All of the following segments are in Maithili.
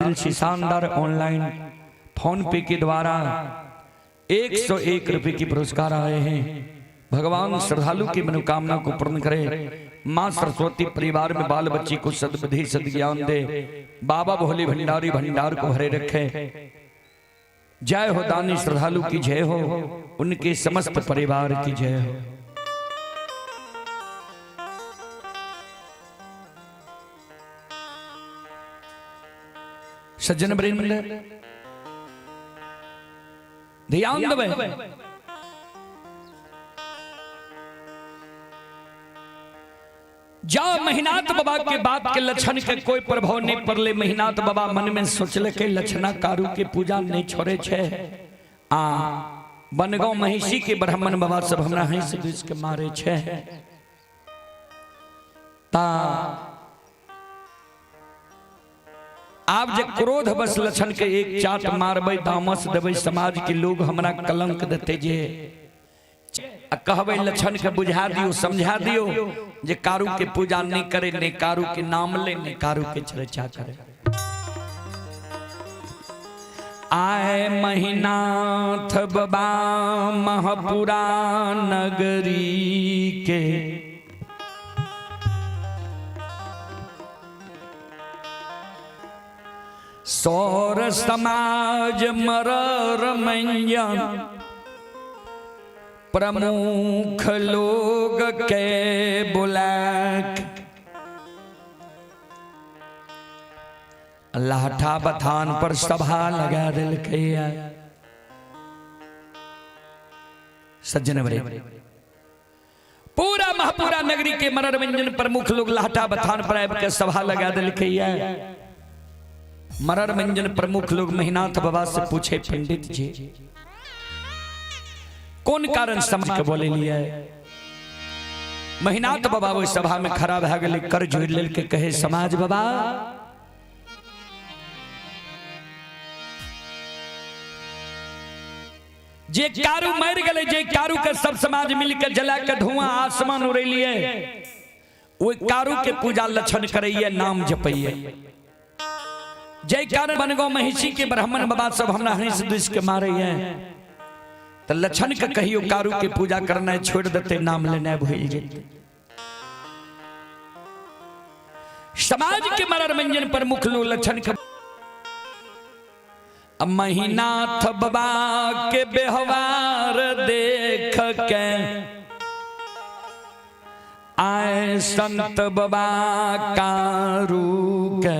दिल से शानदार ऑनलाइन फोन पे के द्वारा 101 रुपए के पुरस्कार आए हैं। भगवान श्रद्धालु की मनोकामना को पूर्ण करे। माँ सरस्वती परिवार में बाल बच्ची को सद्बुद्धि सद्ज्ञान दे। बाबा भोले भंडारी भंडार को भरे रखे। जय हो दानी श्रद्धालु की जय हो, उनके समस्त परिवार की जय हो। सज्जन वृंद ध्यान देबै। जा महिनाथ बाबा के बात के लक्षण के कोई प्रभाव नहीं पड़ले। महिनाथ बाबा मन में सोचले के लक्षणा कारू के पूजा नहीं छोड़े छे। आ बनगांव महिषी के ब्राह्मण बाबा सब हमरा हंस दुस के मारे छे। ता आप जे क्रोध बस लक्षण के एक चाट मारबै, दामस देबै, समाज के लोग हमरा कलंक देते जे कहबै लक्षण के बुझा दियो, समझा दियो जे कारू के पूजा नहीं करे, नहीं कारू के नाम ले, नहीं कारू के चर्चा करे। आए महिनाथ बाबा महपुरा नगरी के सौर समाज मरर मंजन प्रमुख लोग के बुलाक लाठा बथान पर सभा लगा दिलकै। सज्जन वरे पूरा महापुरा नगरी के मरर व्यंजन प्रमुख लोग लाठा बथान पर आबि के सभा लगा दिलकै। मरर व्यंजन प्रमुख लोग महिनाथ बाबा से पूछे, पंडित जी कौन कारण समझ के बोले लिए? महिनाथ बाबा ओहि सभा में खड़ा भए गेलै, कर जोड़ि लेलकै, कहे समाज बाबा जे कारू मरि गेलै, जे कारू के सब समाज मिल के जला के धुआं आसमान उड़ेलिए, ओहि कारू के पूजा लक्षण करैये, नाम जपैये। जय कारण बनगांव महिषी के ब्राह्मण बाबा सब हमरा हंस दुस के मारैये, तो लक्षण के कहियो कारू के पूजा करना छोड़ देते, नाम लेना भूल जेते। समाज के मरर मंजन प्रमुख लोग लक्षण के महिनाथ बाबा के व्यवहार देख के आए संत बाबा कारू के।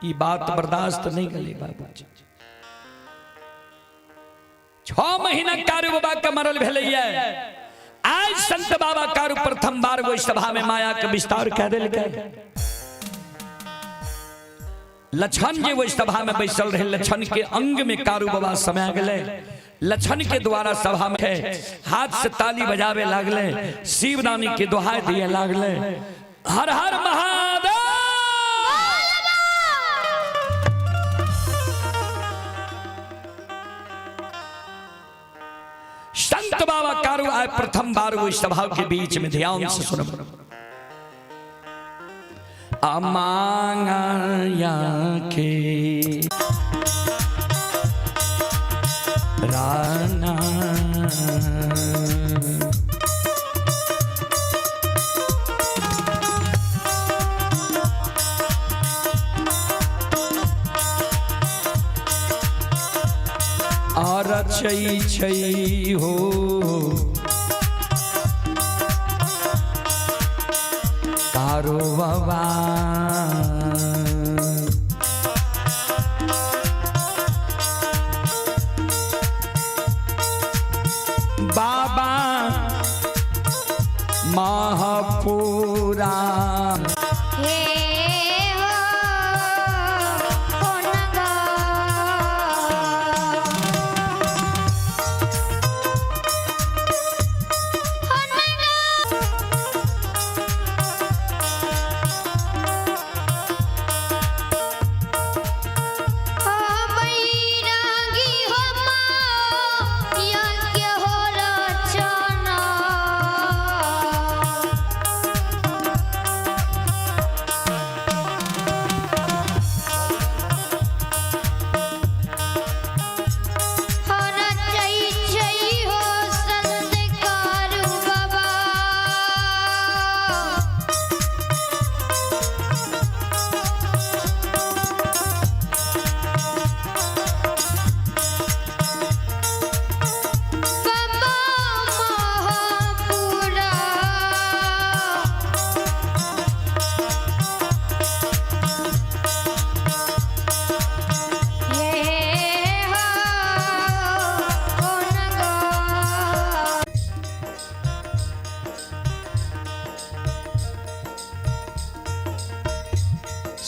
ई बात बर्दाश्त नहीं गले बाबूजी। 6 महीना कारू बाबा के मरल भेलैया, आज संत बाबा कारू प्रथम बार ओहि सभा में माया के विस्तार कह देलकै। लक्षण जे ओहि सभा में बैसल रहे, लक्षण के अंग में कारू बाबा समा गेलै। लक्षण के द्वारा सभा में हाथ से ताली बजावे लागले, शिवदानी के दोहाई दिए लागले, हर हर महादेव। संत बाबा कारू आए प्रथम बार वो सभा के बीच में। ध्यान से सुनो। अमांगा के राना और छै छै हो कारो बाबा बाबा महापुरा हे हो कोन गो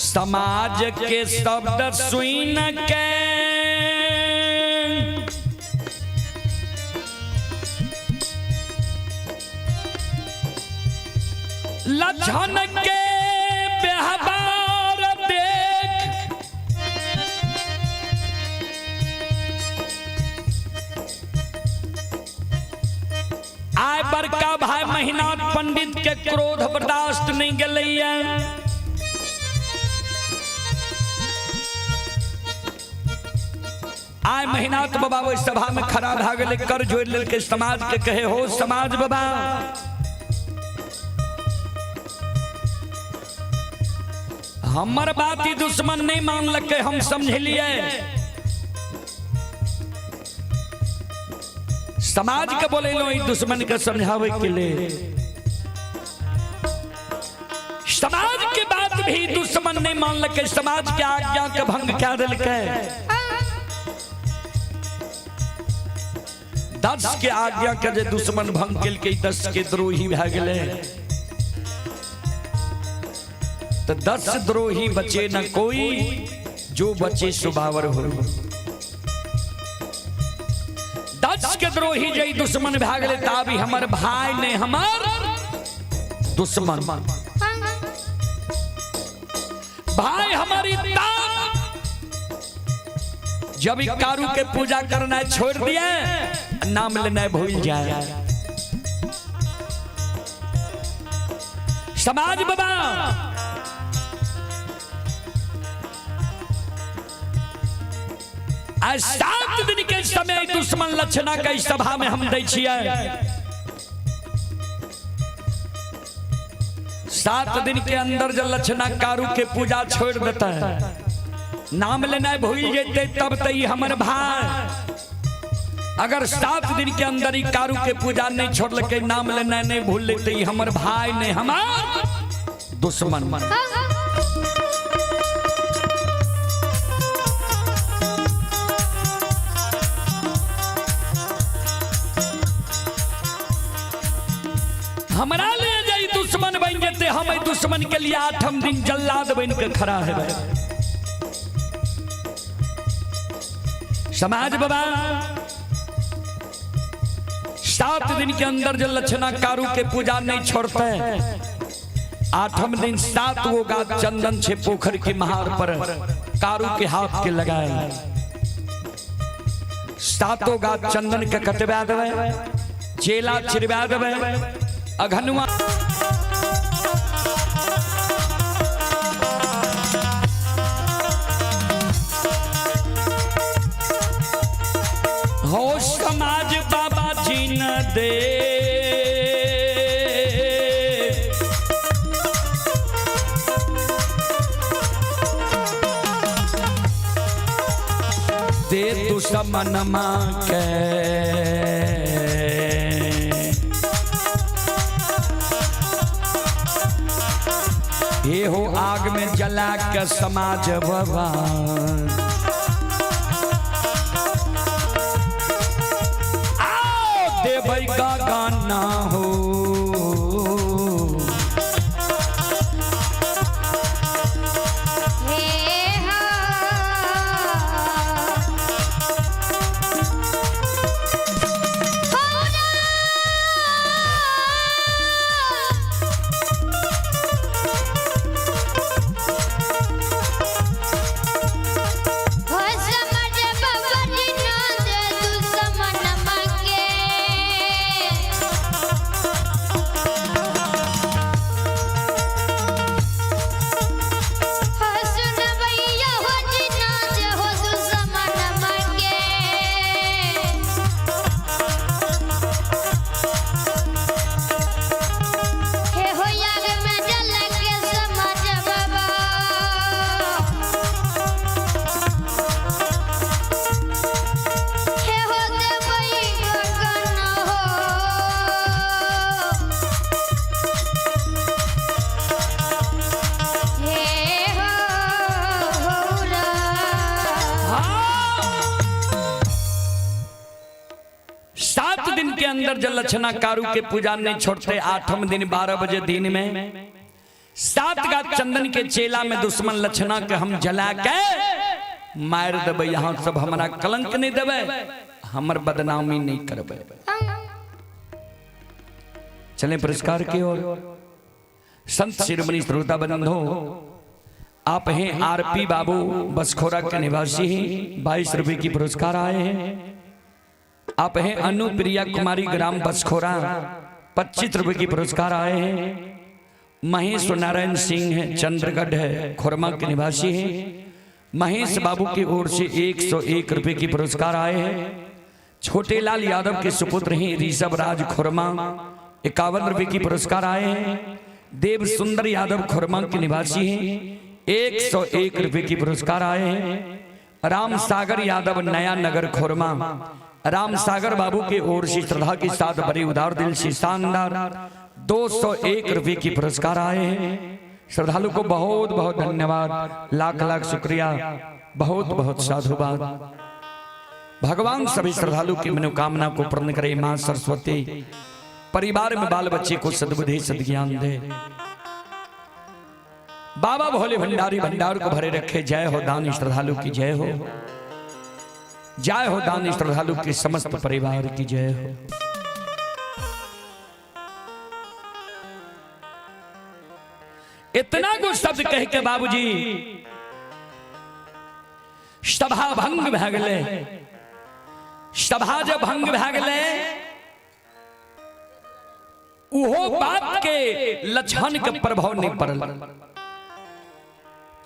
समाज के शब्द सुन के लक्षण के व्यवहार देख आय बड़का भाई महिनाथ पंडित के क्रोध बर्दाश्त नहीं गेलैया। आय महिनाथ बाबा ओहि सभा में खड़ा भए गेलै, कर जोड़ि लेलकै, समाज के कहे हो समाज बाबा, हमर बात ई दुश्मन नहीं मानलकै, हम समझलियै। समाज के बोलेलहुँ ई दुश्मन के समझावे के लिए। समाज के बात भी दुश्मन नहीं मानलकै, समाज के आज्ञा के भंग कए देलकै। 10 के आज्ञा के जे दुश्मन भंग केलकै, 10 के द्रोही भए गेलै। तो 10 द्रोही बचे न कोई, जो बचे सुबावर हो। 10 के द्रोही जे दुश्मन भए गेलै, ताबी हमर भाई ने हमर दुश्मन। भाई हमारी तान जब कारू के पूजा करना छोड़ दिए, नाम लेना भूल जाए। समाज बाबा आज 7 दिन के समय दुश्मन लक्षणा के सभा में हम दै छियै। 7 दिन के अंदर जब लक्षणा कारू के पूजा छोड़ देता है, नाम लेना भूल जेते, तब तो ई हमर भाई। अगर 7 दिन के अंदर ही कारू के पूजा नहीं छोड़लकै, नाम लेना नहीं भूल लेते, ई हमर भाई नहीं हमार दुश्मन। हमरा ले जाई दुश्मन बन जेते, हम दुश्मन के लिए 8म दिन जल्लाद बन के खड़ा है। समाज बाबा 7 दिन के अंदर जो लक्षणा कारू के पूजा नहीं छोड़ते, 8म दिन 7 गो गाछ चंदन छे पोखर के महार पर कारू के हाथ के लगाए। 7 गाछ चंदन के कटवा देवे, चेला चिरवा देवे, अघनुआ हो समाज बाबा जी न दे। दे दुश्मन मां के ये हो आग में जला के समाज बाबा। आओ देवई का गाना हो, अंदर जब लक्षणा कारू के पूजा नहीं छोड़ते, 8म दिन 12 बजे दिन में सात गा चंदन के चेला में दुश्मन लक्षणा के हम जला के मार देबै। यहाँ सब हमरा कलंक नहीं देबै, हमर बदनामी नहीं करबै। चले पुरस्कार की ओर। संत शिरोमणि श्रोता बंधु, आप हैं आरपी बाबू बसखोरा के निवासी हैं, 22 रुपए की पुरस्कार आए हैं। आप हैं अनुप्रिया कुमारी ग्राम बसखोरा, 25 रुपए की पुरस्कार आए हैं। महेश नारायण सिंह है, चंद्रगढ़ है, खुरमा के निवासी हैं। महेश बाबू की ओर से 101 रुपए की पुरस्कार आए हैं। छोटे लाल यादव के सुपुत्र हैं ऋषभ राज खुरमा, 51 रुपए की पुरस्कार आए हैं। देव सुंदर यादव खुरमा के निवासी हैं, 101 रुपए की पुरस्कार आए हैं। राम सागर यादव नया नगर खुरमा, राम सागर बाबू की ओर से श्रद्धा के साथ बड़े उदार दिल से शानदार 201 रुपए की पुरस्कार आए हैं। श्रद्धालु को बहुत बहुत धन्यवाद, लाख लाख शुक्रिया, बहुत बहुत साधुवाद। भगवान सभी श्रद्धालु की मनोकामना को पूर्ण करे। मां सरस्वती परिवार में बाल बच्चे को सद्बुद्धि सद्ज्ञान दे। बाबा भोले भंडारी भंडार को भरे रखे। जय हो दानी श्रद्धालु की जय हो, जय हो दानी श्रद्धालु के समस्त परिवार की जय हो। इतना कुछ शब्द कह के बाबूजी सभा भंग भए गेलै। सभा जब भंग भए गेलै, उहो बात के लक्षण के प्रभाव नहीं पड़ल।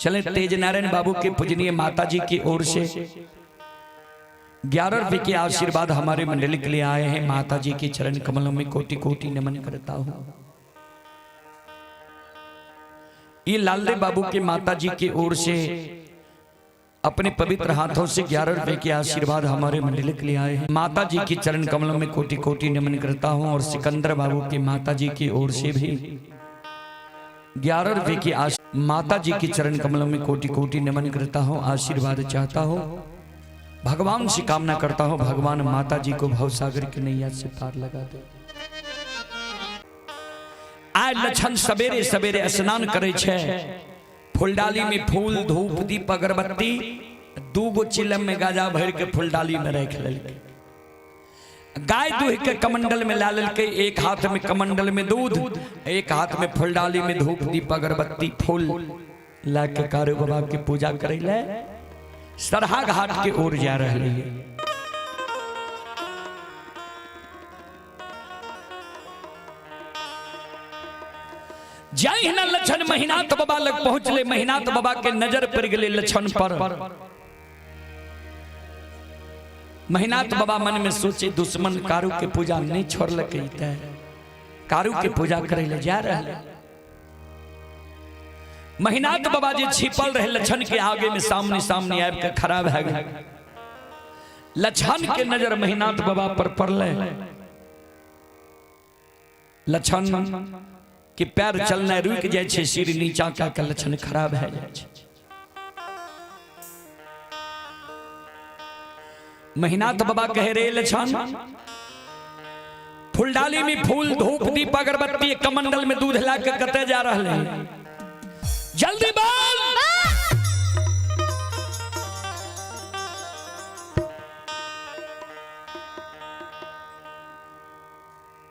चले तेज नारायण बाबू के पूजनीय माता जी की ओर से 11 रुपए के आशीर्वाद हमारे मंडली के लिए आए हैं। माता जी के चरण कमलों में कोटि कोटि नमन करता हूं। ये लालदेव बाबू के माता जी की ओर से अपने पवित्र हाथों से 11 रुपए के आशीर्वाद हमारे मंडली के लिए आए हैं। माता जी के चरण कमलों में कोटि कोटि नमन करता हूं। और सिकंदर बाबू की माता जी की ओर से भी 11 रुपए की माता जी के चरण कमलों में कोटि कोटि नमन करता हूं, आशीर्वाद चाहता हूं, भगवान से कामना करता हूं, भगवान माता जी को भवसागर की नैया से पार लगा दे। आय लक्षण सवेरे सवेरे स्नान करे छे, फुलडाली में फूल धूप दीप अगरबत्ती, दूगो चिलम में गाजा भर के फुलडाली में रख लेलकै। गाय दूह के कमंडल में ला लेलकै। एक हाथ में कमंडल में दूध, एक हाथ में फुलडाली में धूप दीप अगरबत्ती फूल ला के कारू बाबा के पूजा करे ले सरहा घाट के ओर जा रहे है। जहिना लक्षण महिनाथ बाबा लग पहुंचले, महिनाथ बाबा के नजर पड़ गेले लक्षण पर। महिनाथ बाबा मन में सोचे, दुश्मन कारू के पूजा नहीं छोड़लकै, ते कारू के पूजा करे ले जा रहे। महिनाथ बाबा जी छिपल रहे लक्षण के आगे में, सामने सामने आबि के खड़ा भए गेल। लक्षण के नजर महिनाथ बाबा पर पड़ले। लक्षण के पैर चलना रुक जाए छै, सिर नीचा कऽ के लक्षण खड़ा भए जाइ छै। महिनाथ बाबा कहे, रे लक्षण, फुलडाली में फूल धूप दीप अगरबत्ती कमंडल में दूध ला के कते जा रहले हैं? जल्दी बोल।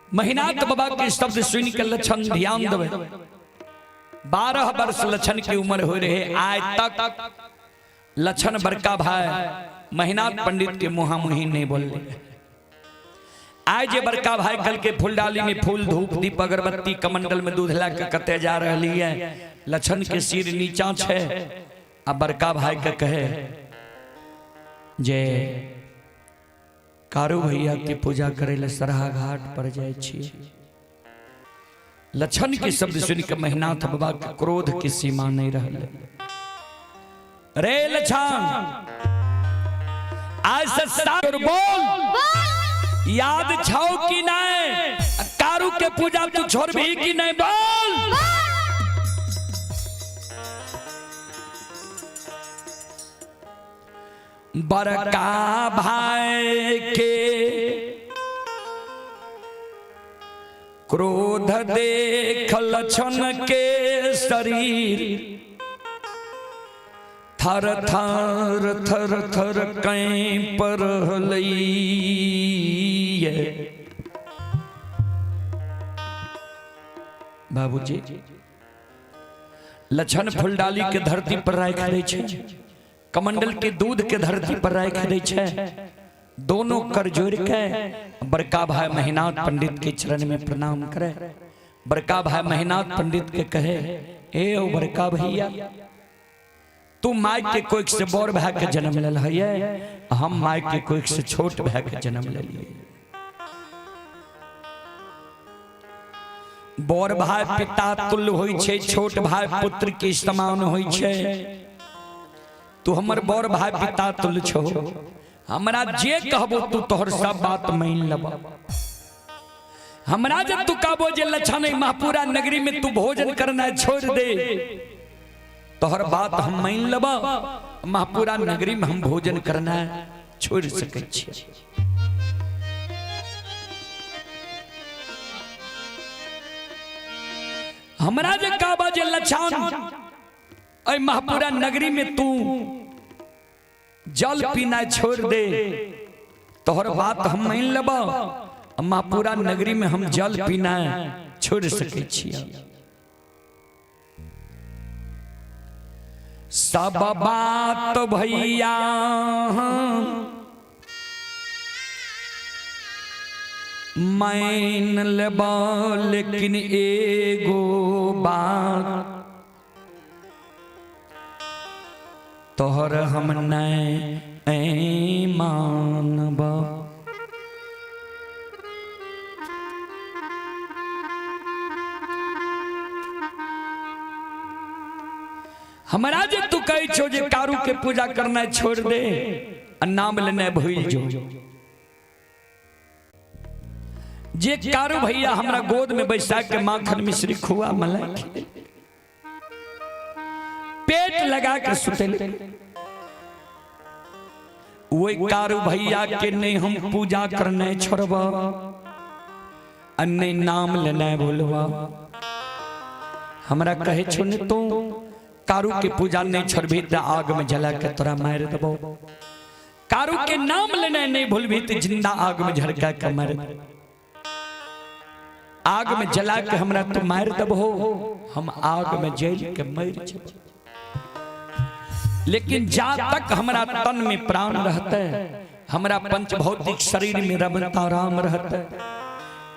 महिनाथ बाबा के शब्द सुन के लक्षण ध्यान देवे। 12 वर्ष लक्षण की उम्र हो रहे, आज तक लक्षण बड़का भाई महिनाथ पंडित के मुहामुही नहीं बोल। आज जे बड़का भाई कल के फुलडाली में फूल धूप दीप अगरबत्ती कमंडल में दूध ला के कते जा रही है, लक्षण के सिर नीचा छे आ बड़का भाई के कहे जे कारू भैया के पूजा करे ले सरहा घाट पर जाय छी। लक्षण के शब्द सुन के महिनाथ बाबा के क्रोध की सीमा नहीं रहले। रे लक्षण, आज से सात बोल, याद छौ कि नहीं? कारू के पूजा तू छोड़बी कि नहीं? बोल। बड़का भाई के क्रोध देख लक्षण के शरीर थर थर थर थर कैं पर रहलैये। बाबूजी लछन फुलडाली के धरती पर राख दै छै, कमंडल के दूध के धरती पर राख दै छै, दोनों कर जोड़ के बड़का भाई महिनाथ पंडित के चरण में प्रणाम करे। बड़का भाई महिनाथ पंडित के कहे, ए ओ बड़का भैया, तू माय के कोख से बड़ भाई के जन्म लेल है, हम माय के कोख से छोट भाई के जन्म लेलिए। बड़ भाई पिता तुल्य होइ छै, छोट भाई पुत्र के समान होइ छै। तू हमर बड़ भाई पिता तुल्य छो, हमरा जे कहबो तू तोहर सब बात मान लेबो। हमरा जे तू कहबो जे लछन महपुरा नगरी में तू भोजन करना छोड़ दे, तोहर बात हम मान लेबो। महपुरा नगरी में हम भोजन करना छोड़ सकै छियै। हमरा जे कहबो जे लछन एहि महपुरा नगरी में तू जल पीना छोड़ दे, तोहर बात हम मान लेबो। महपुरा नगरी में हम जल पीना छोड़ सकै छियै। सब बात भैया मान लेबो, लेकिन एगो बात तोहर हम नहीं मानबो। हमरा जे तू कहै छो जे कारू के पूजा करना छोड़ दे आ नाम लेना भूल जो, जे कारू भैया हमरा गोद में बैसा के माखन मिश्री खुआ मलाई पेट लगा के सुतेले, वही कारू भैया के नहीं हम पूजा करने छोड़ब आ नहीं नाम लेना भूलबा। हमरा कहे छो ने तू कारू के पूजा नहीं छोड़बी त आग में जला के तोरा मार देबो। कारू के नाम लेना नहीं भूलबी त जिंदा आग में झड़का के मार, आग में जला के हमरा तू मार देबो, हम आग में जल के मर जेबो। लेकिन जा तक हमरा तन में प्राण रहते, हमरा पंच भौतिक शरीर में रमता राम रहते।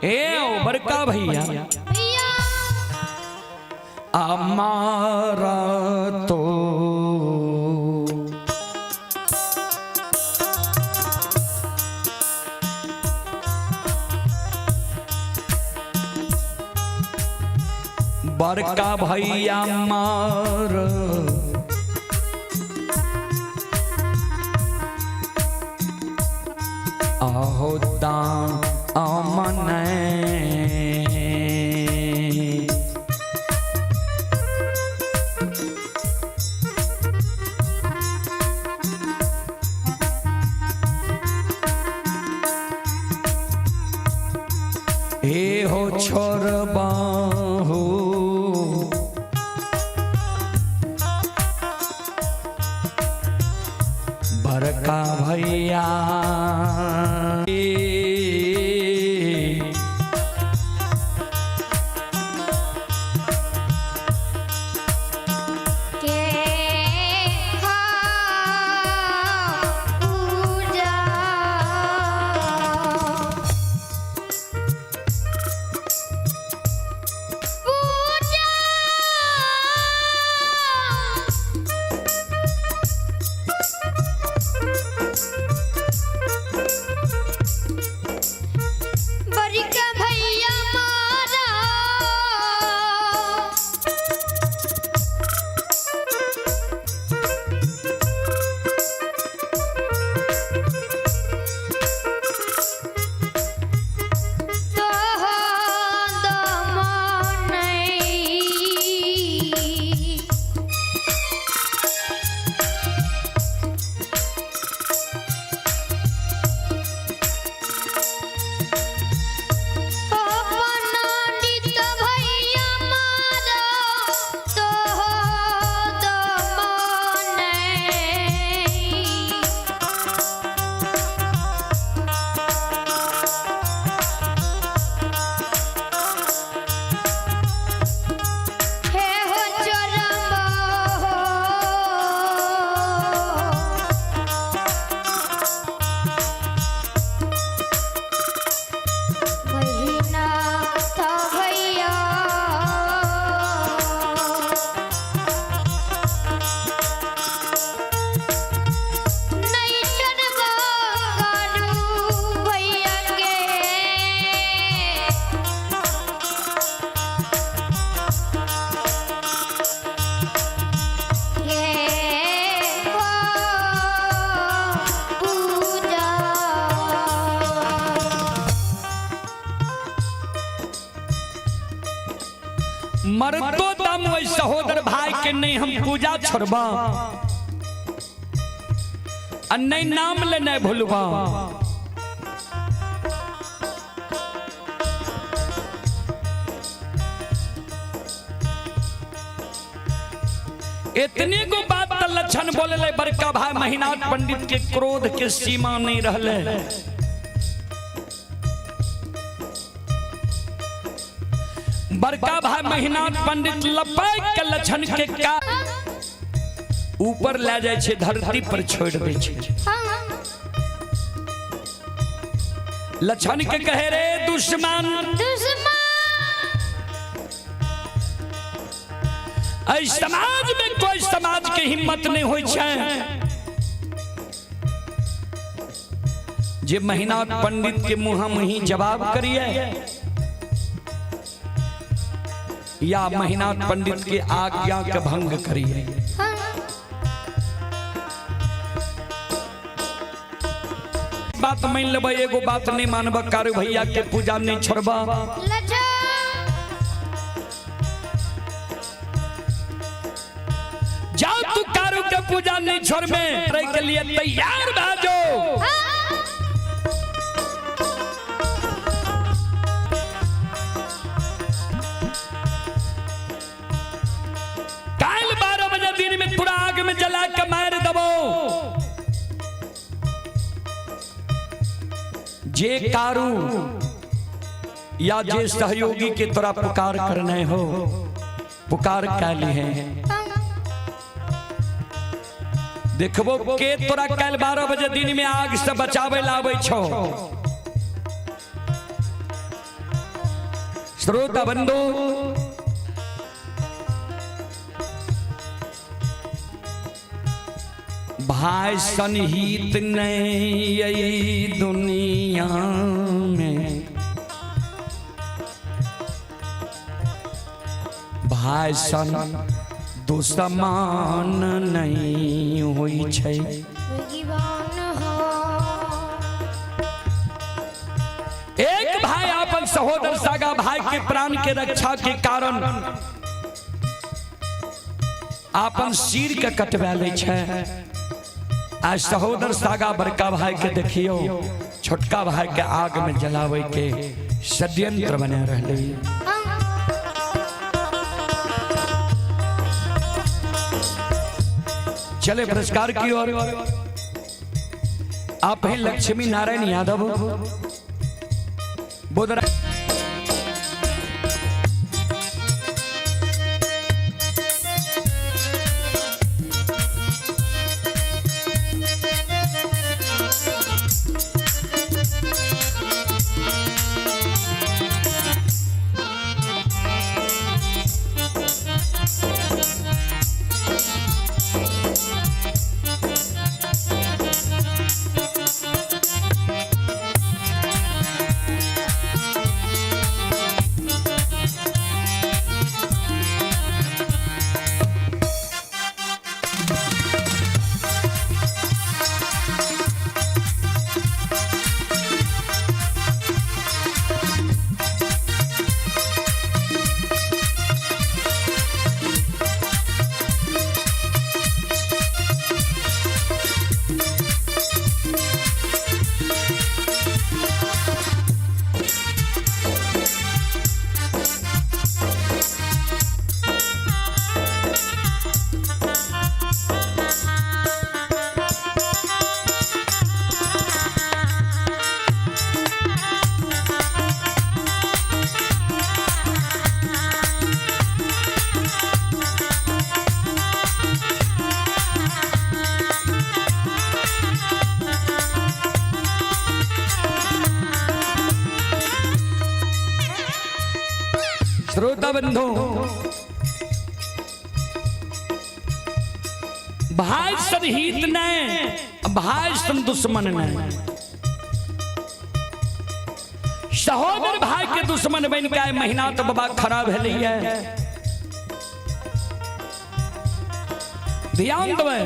ए ओ बड़का भैया हमारा तो बड़का भैया मार आहो दान अमन हे हो छोरबा हो बड़का भैया। के हा पूजा पूजा मरतो दम ओहि सहोदर भाई के नहीं हम पूजा छोड़बा आ नहीं नाम लेने भूलबा। इतने गो बात त लक्षण बोलले बड़का भाई महिनाथ पंडित के क्रोध के सीमा नहीं रहले। बड़का भाई महिनाथ पंडित लपैक के लक्षण के का ऊपर ले जाय छै, धरती पर छोड़ दै छै। लक्षण के कहे रे दुश्मन, एहि समाज में कोई समाज के हिम्मत नहीं होई छै जे महिनाथ पंडित के मुँह मुही जवाब करिए या महिनाथ पंडित के आज्ञा के भंग करिए। बात मान लेबै, एगो बात नहीं मानब, कारू भैया के पूजा नहीं छोड़बा। जाओ तू कारू के पूजा नहीं छोड़बे करे के लिए तैयार भा जो। काल 12 बजे दिन में पूरा आग में जला के मार दबो। जे कारू या जे सहयोगी के तोरा पुकार करने हो, पुकार कैली है। देखबो के तोरा काल 12 बजे दिन में आग से बचावे लावे छो। श्रोता बंधु, भाई सनहित नहीं यही दुनिया में, भाई सन दुश्मन नहीं होई छै। एक भाई अपन सहोदर सागा भाई के प्राण के रक्षा के कारण अपन सिर के कटवा लै छै। आ सहोदर सागा बड़का भाई के देखियो छोटका भाई के आग में जलावे के षड्यंत्र बना रहले। चले पुरस्कार की ओर। आप हैं लक्ष्मी नारायण यादव बोधरा। श्रोता बंधु, भाई सन हित नहीं, भाई सन दुश्मन नहीं। सहोदर भाई के दुश्मन बन के महीना तो बाबा खड़ा भेलैया। ध्यान देबै,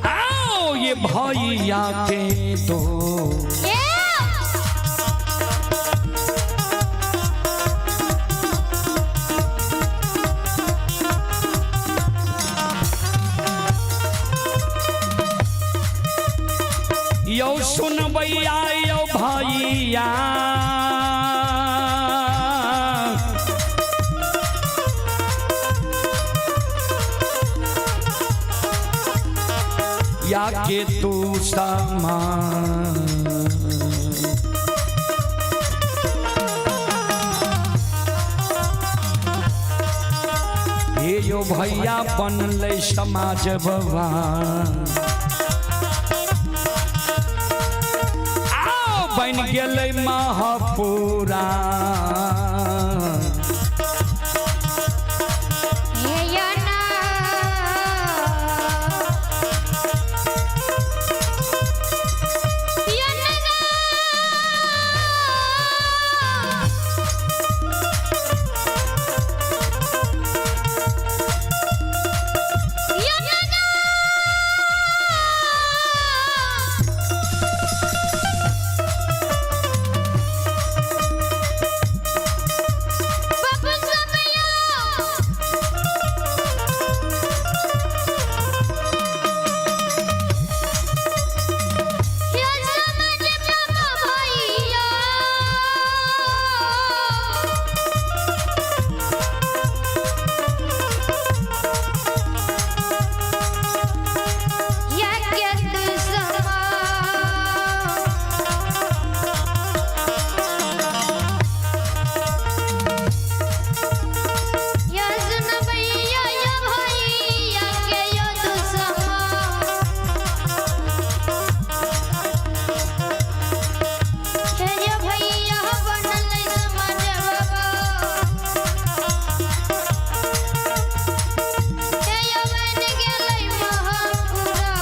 आओ ये भैया के दो यौ सुनबैया यौ भैया, या के तू समा हे यो भैया बनलै समाज बाबा, आओ बनि गेलै महापुरा। हे यो ना यो ना गा। यो ना गा। बापू समयो यो समाज बाबा भैया। या के तू समा या सुनबैया या भैया के यो तू समा। हे यो भैया बनलै समाज बाबा। हे यो बनि गेलै महापुरा।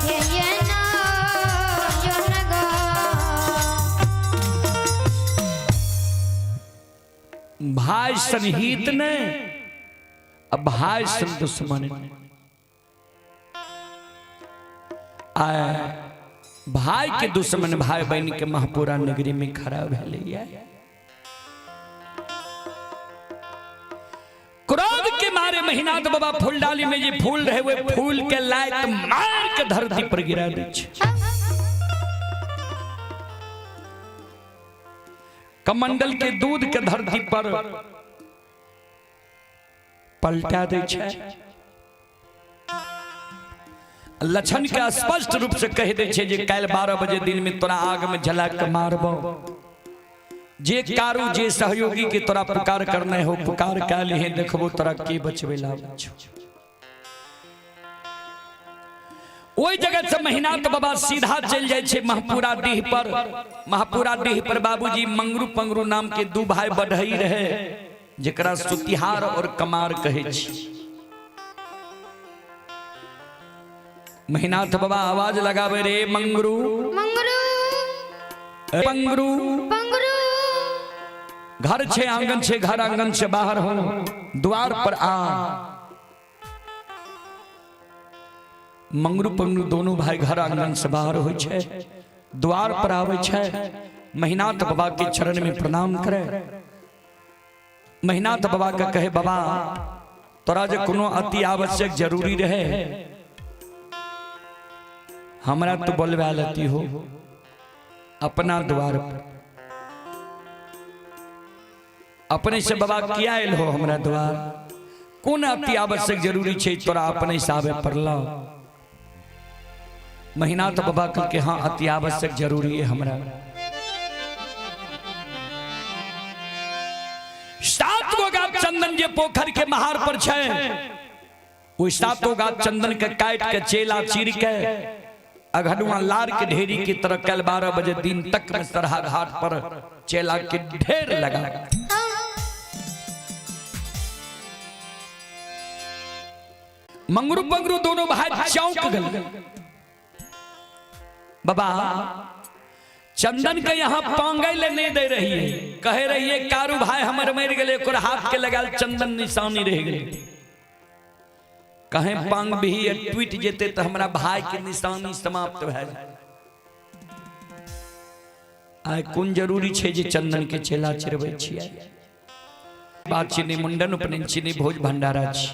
हे ये ना यो ना गा। भाई सनहित ने अब भाई सन दुश्मन ने। आय भाई के दुश्मन भाई बहन के महापुरा नगरी में खड़ा भेलैया। क्रोध के मारे महिनाथ बाबा फूलडाली में जे फूल रहे हुए फूल के लायत मार के धरती पर गिरा दै छै। कमंडल के दूध के धरती पर पलटा दै छै। लक्षण के स्पष्ट रूप से कहि दै छै जे काल्हि 12 बजे दिन में तोरा आग में जला के मारबो। जे कारू जे सहयोगी के तोरा पुकार करने हो पुकार कए लिहे, देखबो तोरा के बचबे लाबै छौ। ओहि जगह से महिनाथ बाबा सीधा चलि जाइ छै महपुरा डीह पर। महपुरा डीह पर बाबूजी मंगरू पंगरू नाम के दू भाई बढ़ई रहे, जेकरा सुतिहार और कमार कहै छै। महिनाथ बाबा आवाज लगावे रे मंगरू मंगरू पंगरू, पंगरू, घर छे आंगन छे, घर आंगन से बाहर हो द्वार पर आ। मंगरू पंगरू दोनों भाई घर आंगन से बाहर होइ छे, द्वार पर आवे छे। महिनाथ बाबा के चरण में प्रणाम करे। महिनाथ बाबा के कहे बाबा तोरा जे कोनो अति आवश्यक जरूरी रहे हमरा तो बोलवा लेती हो अपना द्वार पर। अपने से बाबा किया आयल हो हमरा द्वार, कोन अति आवश्यक जरूरी छे तोरा अपने से आवे पड़ल। महिनाथ बाबा कह के हाँ अति आवश्यक जरूरी है हमरा। 7 गो गाछ चंदन जे पोखर के महार पर छे, ओहि 7 गाछ चंदन के काट के चेला चीर के अघनुआ लार के ढेरी की तरह कल 12 बजे दिन तक में सरहा घाट पर चेला के ढेर लगा। मंगरू पंगरू दोनों भाई चौंक गए। बाबा चंदन के यहाँ पांगे ले नहीं दे रही है, कहे रही है कारू भाई हमर मर गए, एक हाथ के लगाल चंदन निशानी रह गए। कहे पांग भी टूट जेते तो हमरा भाई के निशानी समाप्त भए जाए। आइ कोन जरूरी छे जे चंदन के चेला चिरबै छियै। बात छी नहि मुंडन उपनयन छी नहि भोज भंडारा छी।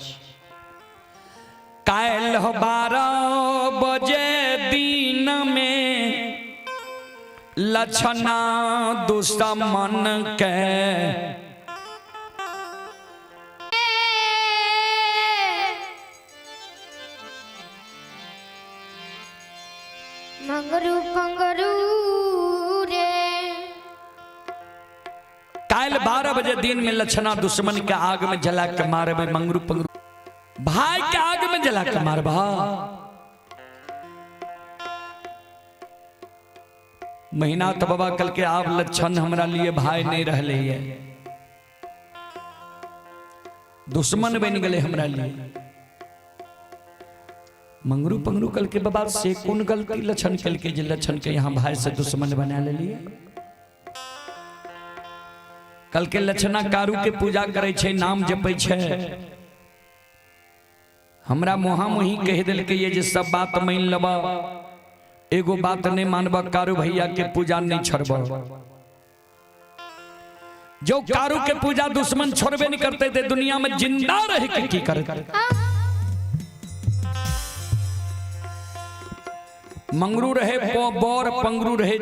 काल्हि 12 बजे दिन में लछना दुश्मन के मंगरू पंगरू रे। काल्हि 12 बजे दिन में लछना दुश्मन के आग में जला के मारबे। मंगरू पंगरू भाई के आग में जला के मारबा। महीना तो बाबा कल के आब लक्षण हमरा लिए भाई नहीं रहले है, दुश्मन बन गए हमरा लिए। मंगरू पंगरू कल के बाबा से कौन गलती लक्षण कल के जे लक्षण के यहाँ भाई से दुश्मन बना ले लिए। कल के लक्षणा कारू के पूजा करे छे, नाम जपै छे, हमरा मुहा मुही कह दिल के ये जे सब बात मान लेब, एगो बात नहीं मानब, कारू भैया के पूजा नहीं छोड़ब। जो कारू के पूजा दुश्मन छोड़बे नहीं करते थे, दुनिया में जिंदा रह के की करते। मंगरू रहे बोर पंगरू रहे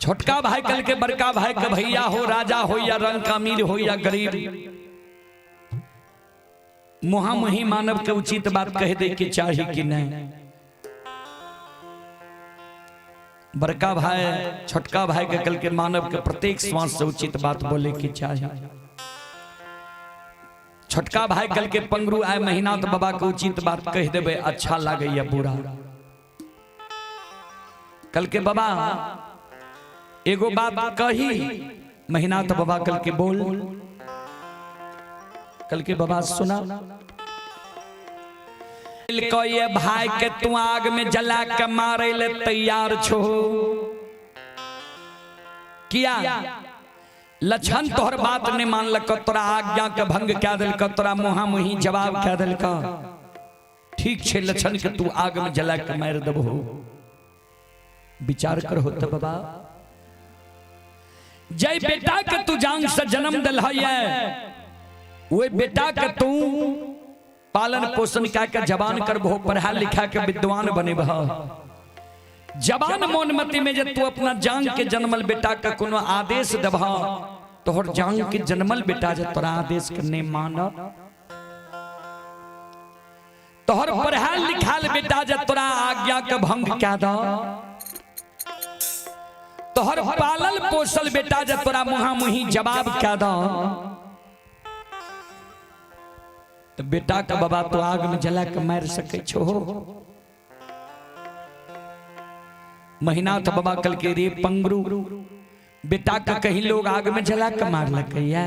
छोटका भाई कल के बड़का भाई के भैया हो, राजा हो या रंग का अमीर हो या गरीब, मुहा मुही मानव के उचित बात कह दे के चाही कि नहीं। बड़का भाई छोटका भाई के कल के मानव के प्रत्येक श्वास से उचित बात बोले के चाही। छोटका भाई कल के पंगरू आए महीना तो बाबा के उचित बात कह देबे, अच्छा लागे या बुरा। कल के बाबा एगो बात कही महीना तो बाबा कल के बोल, कल के बाबा सुना ये भाई के तू आग में जला के मारे ले तैयार छो किया। लक्षण तोहर बात नहीं मानलक, तोरा आज्ञा के भंग क्या दिलक, तोरा मुहा मुही जवाब क्या दिलक। ठीक छे लक्षण के तू आग में जला के मार देबहो। विचार कर हो तो बाबा, जय बेटा के तू जांग से जन्म दिल है, वो बेटा के तू पालन पोषण क्या के जवान करबहो, पढ़ा लिखा के विद्वान बनेबह। जवान मोनमती में जे तू अपना जांग के जन्मल बेटा के कोनो आदेश देबह, तोहर जांग के जन्मल बेटा जे तोरा आदेश के नहीं मान, तोहर पढ़ाल लिखाल बेटा जे तोरा आज्ञा के भंग क्या द, तोहर पालल पोसल बेटा जे तोरा मुहा मुही जवाब क्या द, तो बेटा का बाबा तो आग में जला के मार सके छो। महीना तो बाबा कल के रे पंगरू बेटा का कहीं लोग आग में जला के मार लकैया।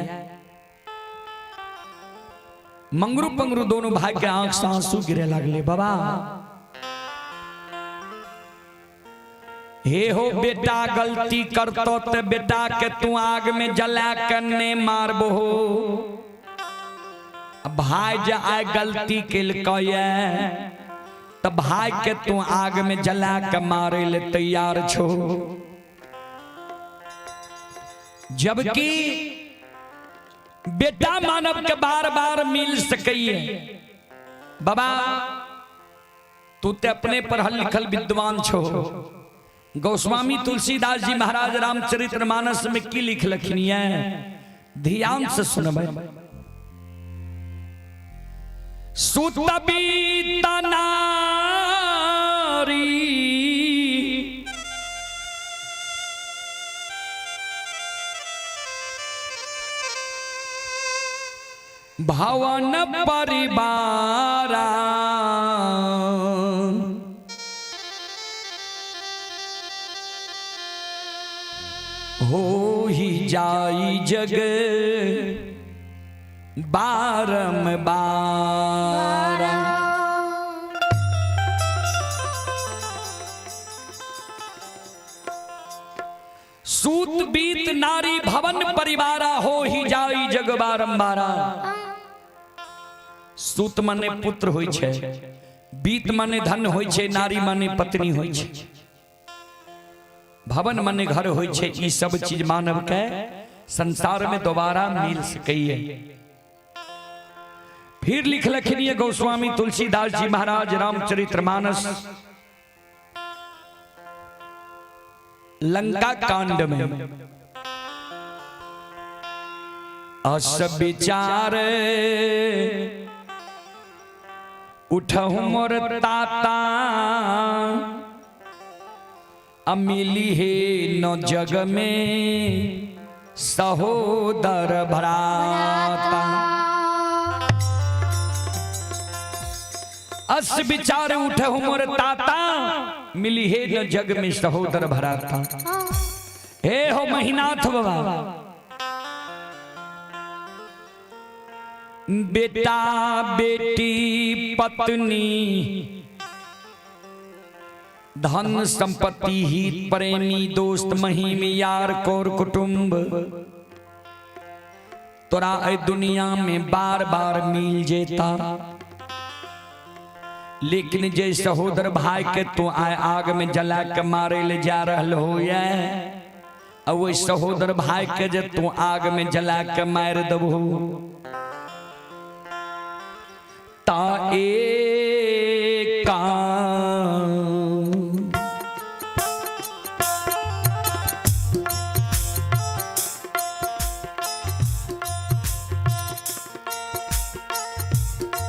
मंगरू पंगरू दोनों भाई के आंख से आंसू गिरे लगले। बाबा हे हो बेटा गलती करतो ते बेटा के तू आग में जला के ने मारबो। भाई जे आय गलती केलकैया त भाई के तू आग में जला के मारे ले तैयार छो। जबकि बेटा मानव के बार बार मिल सकैये। बाबा तू ते अपने पढ़ल लिखल विद्वान छो। गोस्वामी तुलसीदास जी महाराज रामचरित्र मानस में की लिख लखनी है, ध्यान से सुनबे। सुतबी तनारी भवन परिवारा, हो ही जाई जग बारम बार। सूत बीत नारी भवन परिवारा, हो ही जाई जग बारंबारा। सूत माने पुत्र होई छे, बीत माने धन होई छे, नारी माने पत्नी होई छे, भवन माने घर होई छे। ई सब चीज मानव के संसार में दोबारा मिल सकैए। फिर लिखलखिन ये गोस्वामी तुलसीदास जी महाराज रामचरितमानस लंका कांड में, अस विचार उठहु मोर ताता, अमिली हे न जग में सहोदर भ्राता। अस विचार उठहु मोर ताता, मिली हे न जग में सहोदर भ्राता। हे हो महिनाथ बाबा, बेटा बेटी पत्नी धन संपत्ति हित प्रेमी दोस्त महिम यार कोर कुटुंब तोरा ए दुनिया में बार बार मिल जेता, लेकिन जे सहोदर भाई के तू आए आग में जला के मारे ले जा रहल हो ये, और वही सहोदर भाई के जे तू आग में जला के मार दबो ता एक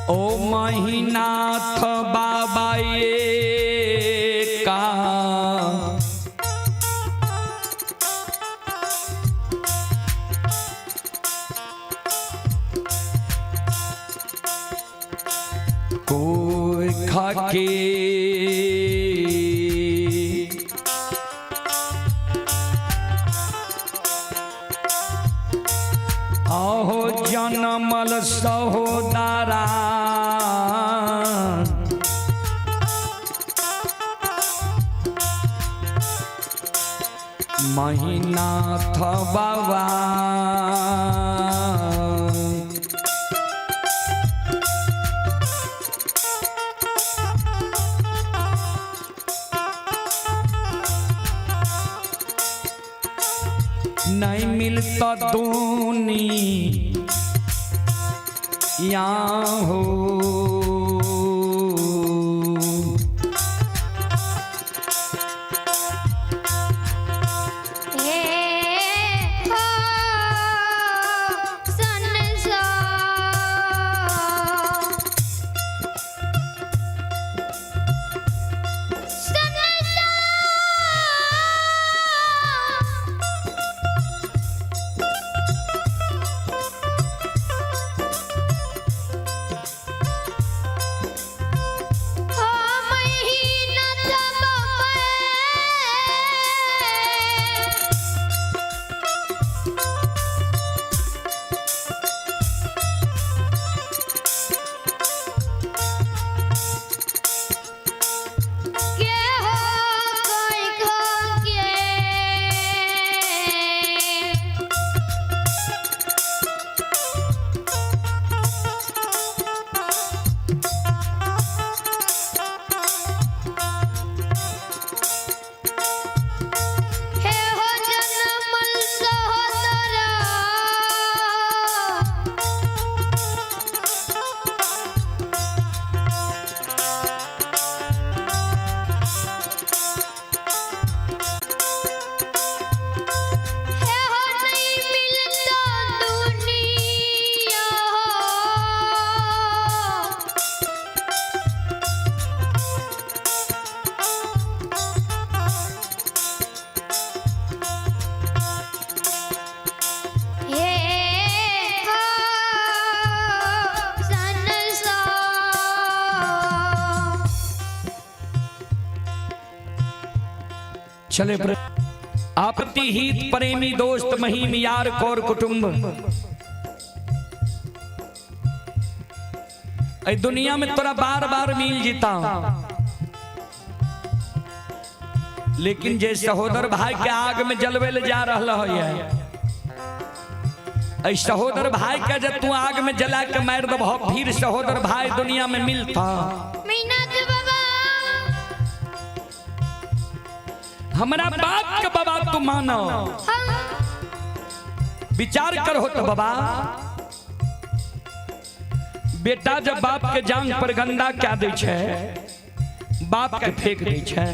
ओ महिनाथ बाबा ये का कोई खाके आहो जनमल सहोदरा, महिनाथ बाबा नहीं मिलता दूनी या हो, हे हो संसार, संसार। हो महीना तब मैं के हो कोई खो के हे हो जनमल सहोदरा, हे हो नहीं मिलता दुनिया हो। हे हो संसार। चले आपत्ति हित प्रेमी दोस्त महीम यार कौर कुटुंब ऐ दुनिया में तोरा बार बार मिल जीता, लेकिन जे सहोदर भाई के आग में जलवे ले जा रहा है, ऐ सहोदर भाई के जब तू आग में जला के मार दबह फिर सहोदर भाई दुनिया में मिलता। मीनाथ बाबा, हमरा बाप के बाबा तू मानो, हम विचार करो तो बाबा, बेटा जब बाप के जांग पर गंदा क्या दै छै, बाप के फेंक दै छै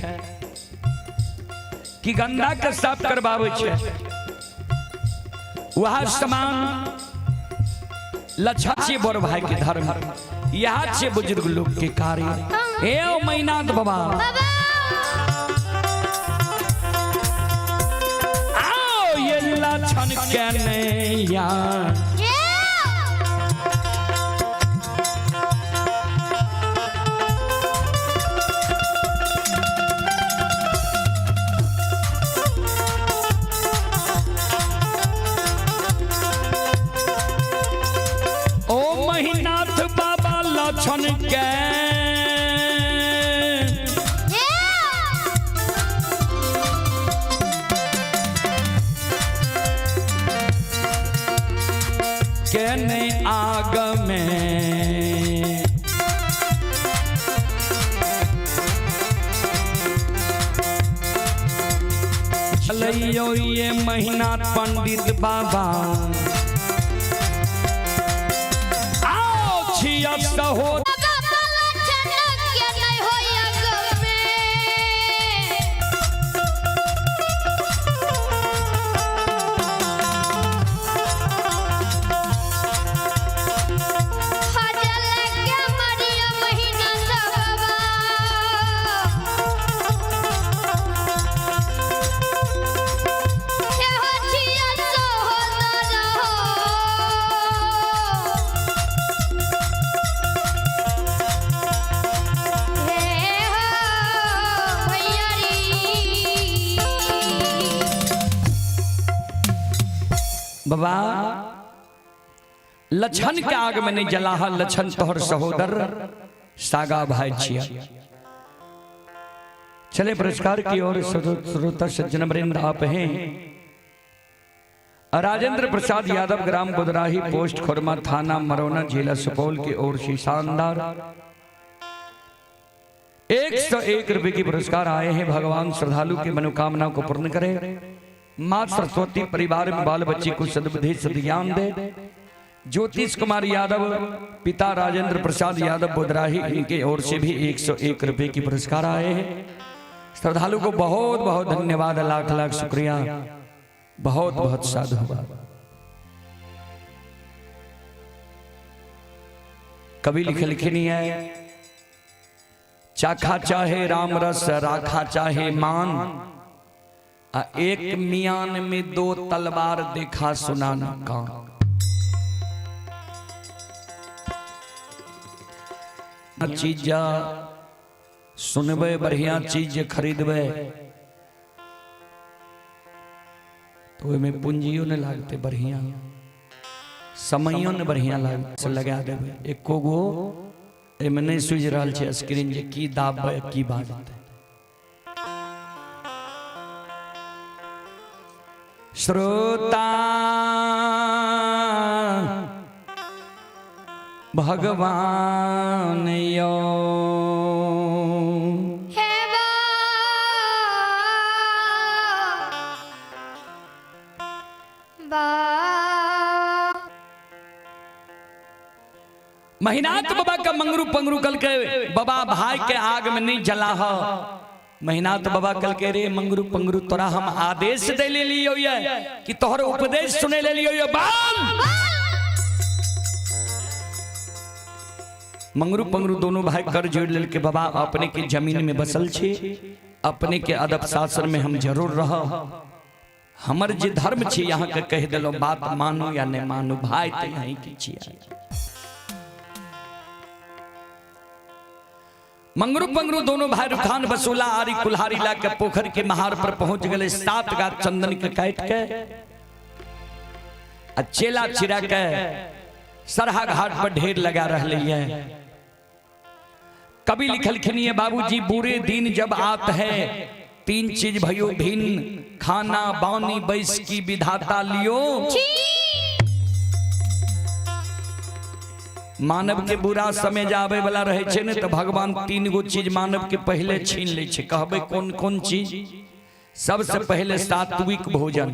कि गंदा के साफ करबाबै छै। वह समान लच्छा छियै बड़ भाई के धर्म, यह छियै बुजुर्ग लोग के कार्य। हे ओ मैनाथ बाबा, बाबा आओ ये लक्षण के नैया ये ओ महिनाथ बाबा लक्षण के ये के नहीं आग में चलैयो ये महीना पंडित बाबा, आओ छिया सहो बाबा लक्षण के नहीं होय अग में। हजल के मरिया महीना बाबा एहो छिया सोहदर हो। हे हो भैयारी। बाबा लछन के आग में नहीं जला है, लछन तोहर सहोदर सागा भाई छिया। चले पुरस्कार की ओर श्रोता सज्जन वृंद आप हैं। राजेंद्र प्रसाद यादव, ग्राम बुदराही, पोस्ट खुरमा, थाना मरौना, जिला सुपौल की ओर से शानदार 101 रुपए की पुरस्कार आए हैं। भगवान श्रद्धालु की मनोकामना को पूर्ण करे, माँ सरस्वती परिवार में बाल बच्चे को सद्बुद्धि सद्ज्ञान दे। ज्योतिष कुमार यादव, पिता राजेंद्र प्रसाद यादव बुदराही, इनके ओर से भी 101 रुपए की पुरस्कार आए हैं। श्रद्धालु को बहुत बहुत धन्यवाद, लाख लाख शुक्रिया, बहुत बहुत साधुवाद। कवि लिखे लिखे नहीं है, चाखा चाहे राम रस राखा चाहे मान, आ एक मियान में दो तलवार देखा सुनाना कान। चीज सुनबे, बढ़िया चीज खरीदबे तो ओहिमे पूंजियो ने लागते, बढ़िया समयो ने बढ़िया लागते से लगा देबै। एको गो एहिमे नहि सूझि रहल छै स्क्रीन जे की दाबबै की बाजतै। श्रोता भगवान यो हे बा बा महिनाथ बाबा का मंगरू पंगरू कल के बाबा भाई के आग में नहीं जला हो। महिनाथ बाबा कल के रे मंगरू पंगरू तोरा हम आदेश दे ले लियो ये कि तोहर उपदेश सुने ले लियो ये बाल। मंगरू पंगरू दोनों भाई कर जोड़ लेल के बाबा अपने के जमीन में बसल छी, अपने के अदब शासन में हम जरूर रह, हमर जे धर्म छी यहाँ के कह दिलो, बात मानो या नहीं मानो भाई तो यहीं के छिया। मंगरू पंगरू दोनों भाई रुखान बसूला आरी कुल्हारी ला के पोखर के महार पर पहुंच गए। 7 गाछ चंदन के काट के आ चेला चिरा के सरहा घाट पर ढेर लगा रहे है। कवि लिखलखिन है बाबूजी बुरे दिन जब आत है 3 चीज भयो भिन्न, खाना बानी बैस की विधाता लियो। मानव के बुरा समय जाबे वाला रहे छे ने तो भगवान 3 गो चीज मानव के पहले छीन ले छे। कहबे कौन कौन चीज? सबसे पहले सात्विक भोजन।